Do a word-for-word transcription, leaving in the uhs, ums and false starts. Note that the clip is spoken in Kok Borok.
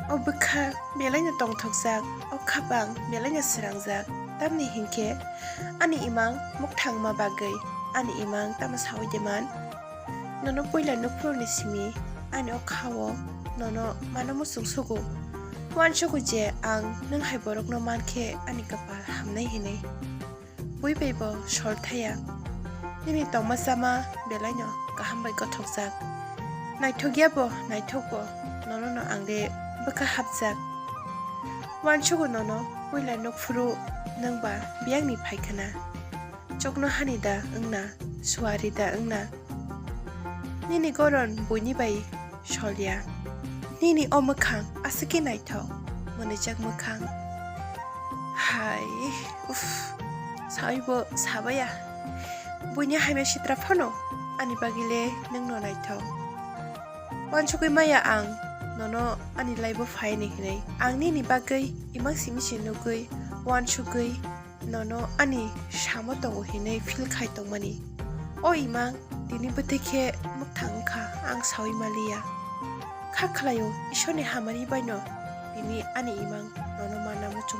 O bwkha belaino tongthokjak, o khapang belaino srangjak, tamni hinkhe ani imang mukthangma bagwi ani imang tamo sawi de man? Nono puila nukphuruni simi ani o khao nono mano muchung sugo. Uansugo je ang nwng hai borokno mankhe ani kapal hamnai hinwi. Bui bai bo sol thaya. Nini tongma chama belaino kaham bai gothokjak. Naithok ya bo, naithok bo, nono no ang de bwkha hapjak. Uansugo nono puila nukphuru nwng ba biyangni phaikhana. Chokno hani da wngna, suari da wngna. Nini goron buini bai solya. Nini o mwkhang aswkhe naithok, mwnwijak mwkhang. Hai, uff, sawi bo sabaya. Buini hamya sitra phano ani bagwi le nwngno naithok. Uansugwi maya ang nono ani laibo phaini hinwi. Ang nini bagwi imang simi se nugwi, uansugwi nono ani samo tongo hinwi feel khai tongmani. O imang, tini bwtwi khe mwthang wngkha, ang sawi maliya. Kha khlaio, Isorni hamari baino tini ani imang nono mana muchung.